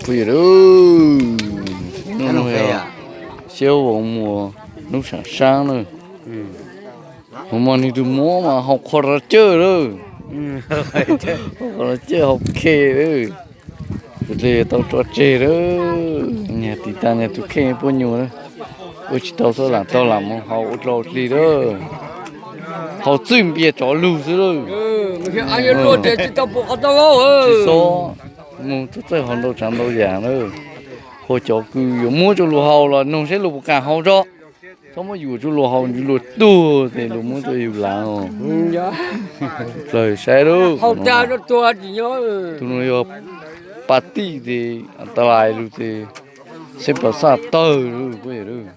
Phooj ywg, hnub no yog Xyooj Voos Muas lub saam saab na. Mus mas nwg tug muab mas haus qhua ras cawj lawm, haus qhua ras cawj haus khe lawm. Tus dlej tau tso tseg lawm, nyag tis taag nyag tug kheej puab nyuas lawm. Ua tsis tau xwb, lam tau lam mus haus ua dlua dlig lawm. Haus txwj npias tsov lug xwb lawm. Tsis xob mus txawj txawj haus ntau tsaav ntau yaam lawm. Hos cov kws yuav muab rua luag haus los noog seb luag puas kam haus tso. Txhob muab yuam rua luag haus, luag tuag tes luag muab rua yug laav os. Dlawg saib lub, tug no yog pas tij tes, tas lais lug tes, xeeb pas xaj tawg lug puab yawm lawm.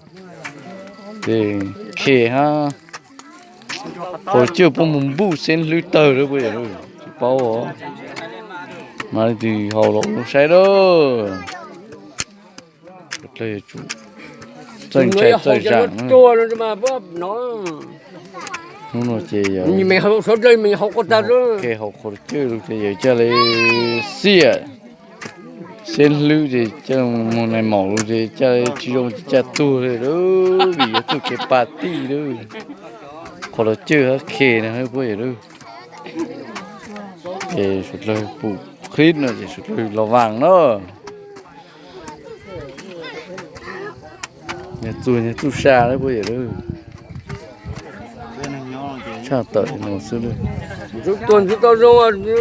Ces khe hab, qhov cawj puab mus npuj xeeb hlwb tawg lawm puab yawm lawm, tsis paub os. Mas leej twg haus los ua saib lawm. Txawj ntshai txawj zaam. Hnub no ces yog khe haus qhov cawj lug ces yawg caj le xiam, xeeb hlwb ces caj moog nais maum lug ces caj le tsis zoo ces caj tuag le lawm, vim yog txuj kev pas tij lawm. Qhov los cawj hab khe na puab yawm lawm. Ces suav dlawg pum qhib no ces suav dlawg los vaam na. Nyag txuj nyag txuj sa lawm puab yawm lawm. Tshaj tawm no xwb lawm.